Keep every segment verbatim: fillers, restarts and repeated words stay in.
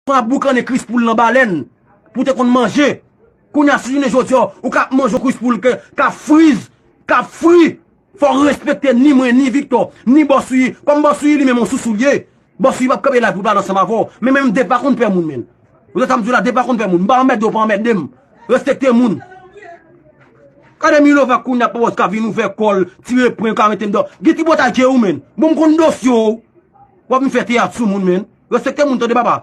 Pran ap boukannen kwis poul nan balèn pou te konn manje. Kounye a, si jounen jodi a, ou ka ap manje yon kwis poul ke, k ap friz, k ap fri. Fò w respekte ni mwen, ni Victor, ni Bòswi. Kòm Bòswi li menm yon sousou l ye. Bòswi p ap kanpe live pou l pale ansanm avè w. Men menm de pa konn pè moun, menn. Ou tande sa m di w la, de pa konn pè moun. M pa anmède w, pa anmède m. Respekte moun. Gade Milova kounye a, pa wè ka vin ouvè kò l, tire pwen, ka mete m dò. Gen ti bòt ak je ou, menn. Bon, m konn dosye w. W ap vin fè teyat sou moun, menn. Respekte moun, tande papa.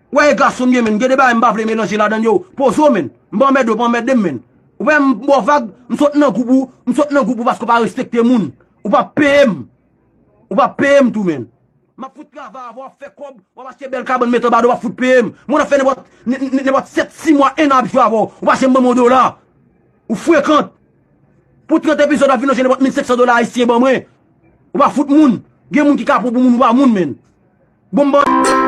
Wè, e gason m ye, menn. Gen de bagay m pa vle melanje ladan l yo. Poze w, menn. M pa anmède w, pa anmède m, menn. Ou wè m ba w vag, m sot nan gwoup ou, m sot nan gwoup ou paske w pa respekte moun. Ou pa peye m. Ou pa peye m tou, menn. M ap fout travay avè w, w ap fè kòb, w ap achte bèl kabann, mete anba do, w ap fout peye m. Mwen ap fè nenpòt, n-, n-, nenpòt sèt, sis mwa, en an ap jwe avè w. Ou pa janm ban m yon dola. Ou frekan. Pou trant epizòd, w ap vin manje nenpòt mil senk san dola ayisyen ban mwen. Ou pa fout moun. Gen moun ki ka pran pou moun, ou pa moun, menn. Bon, m ban